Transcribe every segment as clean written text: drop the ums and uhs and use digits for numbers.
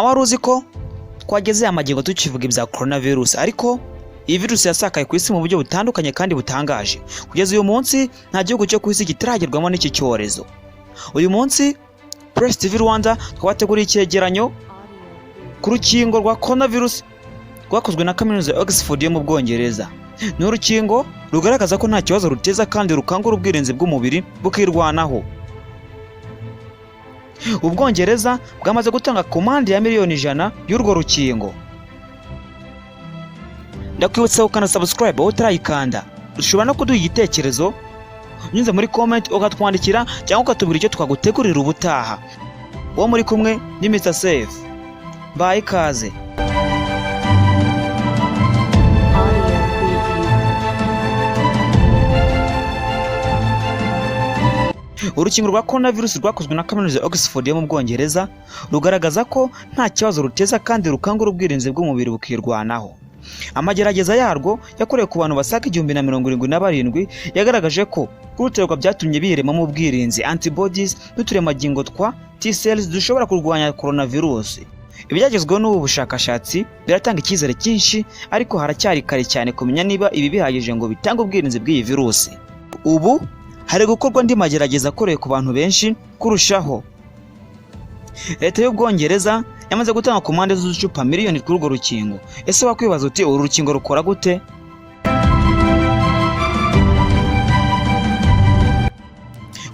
Nta wari uzi ko twageze aya magingo tukivuga ibya coronavirus, ariko iyi virusi yasakaye ku isi mu buryo butandukanye kandi butangaje. Kugeza uyu munsi nta gihugu cyo ku isi kitaragerwamo n'iki cyorezo. Uyu munsi Press TV Rwanda twabateguriye icyegeranyo ku rukingo rwa coronavirus rwakozwe na Kaminuza ya Oxford yo mu Bwongereza. Ni urukingo rugaragaza ko nta kibazo ruteza kandi rukangura ubwirinzi bw'umubiri bukirwanaho. Ubwongereza bwamaze gutanga komande ya miliyoni 100 y'urwo rukingo. Ndakwibutsa gukanda subscribe wowe utarayikanda. Ushobora no kuduha igitekerezo unyuze muri comment, ukatwandikira cyangwa ukatubwira icyo twagutegurira ubutaha. Uwo muri kumwe ni Mr Safe. Mbaye ikaze. Audio preview. Urukingo rwa coronavirus rwakozwe na Kaminuza ya Oxford yo mu Bwongereza rugaragaza ko nta kibazo ruteza kandi rukangura ubwirinzi bw'umubiri bukirwanaho. Amagerageza yarwo yakorewe ku bantu basaga 1077 yagaragaje ko kuruterwa byatumye biremamo ubwirinzi, antibodies, n'uturemangingo twa T cells dushobora kurwanya coronavirus. Ibyagezweho n'ubu bushakashatsi biratanga icyizere cyinshi, ariko haracyari kare cyane kumenya niba ibi bihagije ngo bitange ubwirinzi bw'iyi virusi. Ubu hari gukorwa andi magerageza akorewe ku bantu benshi kurushaho. Leta y'Ubwongereza yamaze gutanga komande z'uducupa miliyoni kuri urwo rukingo. Ese wakwibaza uti: "Uru rukingo rukora gute?"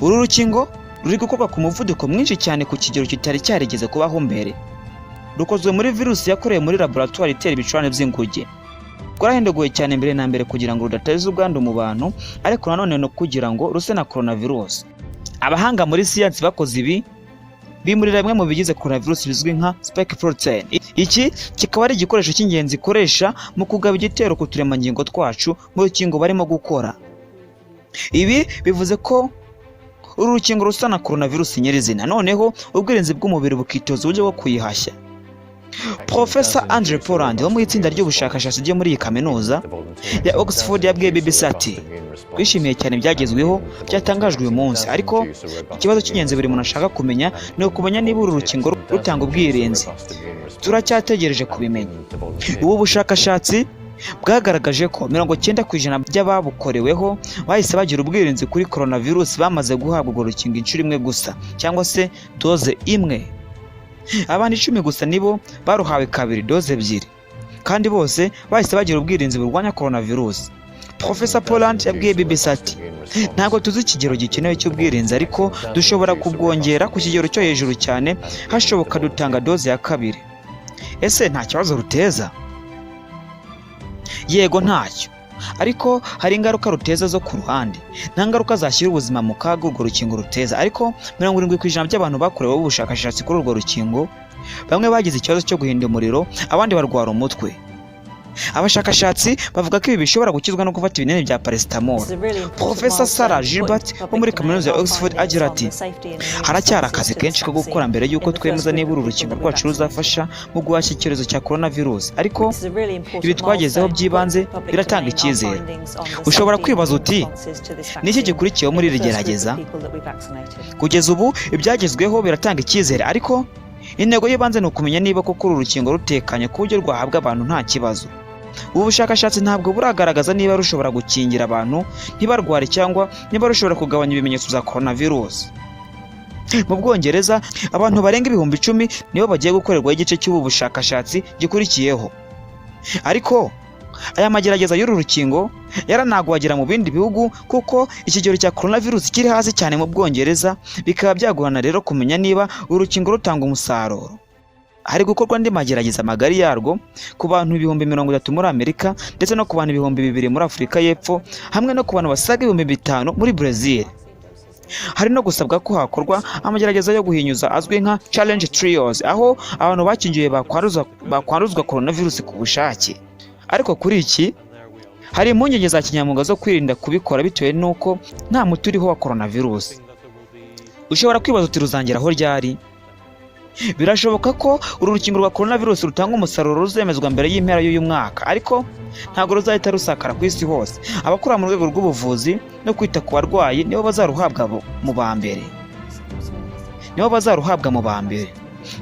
Uru rukingo ruri gukorwa ku muvuduko mwinshi cyane, ku kigero kitari cyarigeze kubaho mbere. Rukozwe muri virusi yakorewe muri laboratwari itera ibicurane by'inguge. Rwarahinduguwe cyane mbere na mbere kugira ngo rudateza ubwandu mu bantu, ariko nanone no kugira ngo ruse na coronavirus. Abahanga muri siyansi bakoze ibi bimurira bimwe mu bigize coronavirus bizwi nka spike protein. Iki kikaba ari igikoresho cy'ingenzi ikoresha mu kugaba igitero ku turemangingo twacu mu rukingo barimo gukora. Ibi bivuze ko uru rukingo rusa na coronavirus nyirizina, noneho ubwirinzi bw'umubiri bukitoza uburyo bwo kuyihashya. Professor Andrew Poland wo mu itsinda ry'ubushakashatsi ryo muri iyi kaminuza ya Oxford yabwiye BBC ati: "Twishimiye cyane ibyagezweho byatangajwe uyu munsi, ariko ikibazo cy'ingenzi buri muntu ashaka kumenya ni ukumenya niba uru rukingo rutanga ubwirinzi. Turacyategereje kubimenya." Ubu bushakashatsi bwagaragaje ko 90% by'ababukoreweho bahise bagira ubwirinzi kuri coronavirus bamaze guhabwa urwo rukingo inshuro imwe gusa, cyangwa se doze imwe. Abantu 10 gusa nibo baruhawe kabiri, doze ebyiri, kandi bose bahise bagira ubwirinzi burwanya coronavirus. Professor Poland yabwiye BBC ati: "Ntabwo tuzi ikigero gikenewe cy'ubwirinzi, ariko dushobora kubwongera ku kigero cyo hejuru cyane hashoboka dutanga doze ya kabiri." Ese nta kibazo ruteza? Yego, ntacyo, ariko hari ingaruka ruteza zo ku ruhande. Nta ngaruka zashyira ubuzima mu kaga urwo rukingo ruteza, ariko 70% by'abantu bakoreweho ubushakashatsi kuri urwo rukingo, bamwe bagize ikibazo cyo guhinda umuriro, abandi barwara umutwe. Abashakashatsi bavuga ko ibi bishobora gukizwa no gufata ibinini bya paracetamol. Professor Sarah Gilbert wo muri Kaminuza ya Oxford agira ati: "Haracyari akazi kenshi ko gukora mbere y'uko twemeza niba uru rukingo rwacu ruzafasha mu guhashya icyorezo cya coronavirus, ariko ibi twagezeho by'ibanze biratanga icyizere." Ushobora kwibaza uti: "Ni iki gikurikiyeho muri iri gerageza?" Kugeza ubu ibyagezweho biratanga icyizere, ariko intego y'ibanze ni ukumenya niba koko uru rukingo rutekanye ku buryo rwahabwa abantu nta kibazo. Ubu bushakashatsi ntabwo buragaragaza niba rushobora gukingira abantu ntibarware cyangwa niba rushobora kugabanya ibimenyetso bya coronavirus. Mu Bwongereza abantu barenga 10,000 nibo bagiye gukorerwaho igice cy'ubu bushakashatsi gikurikiyeho, ariko aya magerageza y'uru rukingo yaranagwagera mu bindi bihugu, kuko ikigero cya coronavirus kiri hasi cyane mu Bwongereza, bikaba byagorana rero kumenya niba uru rukingo rutanga umusaruro. Hari gukorwa andi magerageza magari yarwo ku bantu 30,000 muri Amerika, ndetse no ku bantu 2000 muri Afurika y'Epfo, hamwe no ku bantu basaga 5000 muri Brazil. Hari no gusabwa ko hakorwa amagerageza yo guhinyuza azwi nka challenge trials, aho abantu bakingiwe bakwanduzwa coronavirus ku bushake. Ariko kuri iki hari impungenge za kinyamwuga zo kwirinda kubikora bitewe n'uko nta muti uriho wa coronavirus. Ushobora kwibaza uti: "Ruzangeraho ryari?" Birashoboka ko uru rukingo rwa coronavirus rutanga umusaruro ruzemezwa mbere y'impera y'uyu mwaka, ariko ntabwo ruzahita rusakara ku isi hose. Abakora mu rwego rw'ubuvuzi no kwita ku barwayi nibo bazaruhabwa mu ba mbere.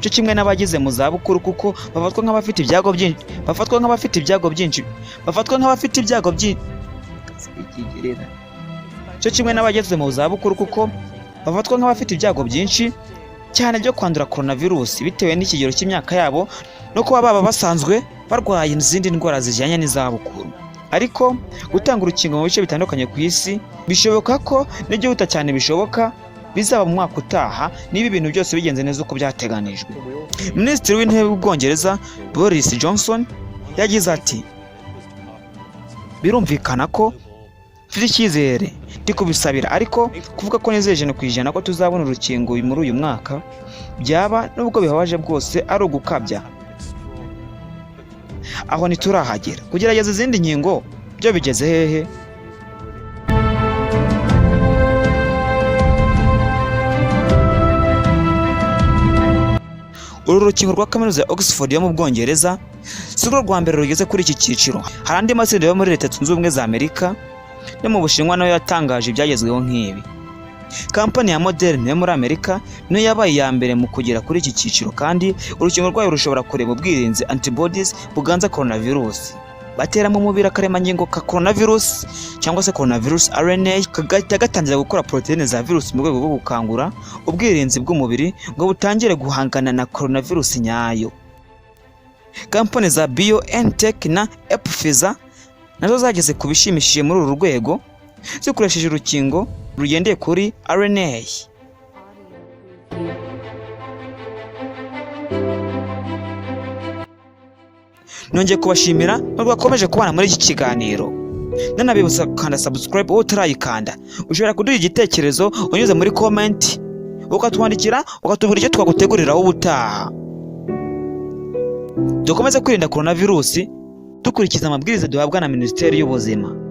Cyo kimwe n'abageze mu zabukuru, kuko bafatwa nk'abafite ibyago byinshi, bafatwa nk'abafite ibyago byinshi, bafatwa nk'abafite ibyago byinshi, cyo kimwe n'abageze mu zabukuru, kuko bafatwa nk'abafite ibyago byinshi cyane byo kwandura coronavirus bitewe n'ikigero cy'imyaka yabo no kuba baba basanzwe barwaye izindi ndwara zijyanye n'izabukuru. Ariko gutanga urukingo mu bice bitandukanye ku isi bishoboka ko n'igihuta cyane bishoboka bizaba mu mwaka utaha, niba ibintu byose bigenze neza uko byateganijwe. Minisitiri w'Intebe w'Ubwongereza Boris Johnson yagize ati: "Birumvikana ko mfite icyizere, ndi kubisabira, ariko kuvuga ko nizeye 100% ko tuzabona urukingo muri uyu mwaka byaba, nubwo bibabaje bwose, ari ugukabya. Aho ntiturahagera." Kugerageza izindi nkingo byo bigeze hehe? Uru rukingo rwa kaminuza ya Oxford yo mu Bwongereza si rwo rwa mbere rugeze kuri iki cyiciro. Hari andi matsinda yo muri Leta Zunze Ubumwe za Amerika no mu Bushinwa nayo yatangaje ibyagezweho nk'ibi. Kampani ya Moderna yo muri Amerika niyo yabaye iya mbere mu kugera kuri iki cyiciro, kandi urukingo rwayo rushobora kureba ubwirinzi, antibodies, buganza coronavirus. Batera mu mubiri akaremangingo ka coronavirus cyangwa se coronavirus RNA, kagahita gatangira gukora poroteyine za virusi mu rwego rwo gukangura ubwirinzi bw'umubiri ngo butangire guhangana na coronavirus nyayo. Kampani za BioNTech na Pfizer nazo zageze ku bishimishije muri uru rwego zikoresheje urukingo rugendeye kuri RNA. Audio preview. Nongeye kubashimira nubwo bakomeje kubana muri iki kiganiro, nanabibutsa gukanda subscribe wowe utarayikanda. Ushobora kuduha igitekerezo unyuze muri comment, ukatwandikira, ukatubwira icyo twaguteguriraho ubutaha. Dukomeze kwirinda coronavirus dukurikiza amabwiriza duhabwa na Minisiteri y'Ubuzima.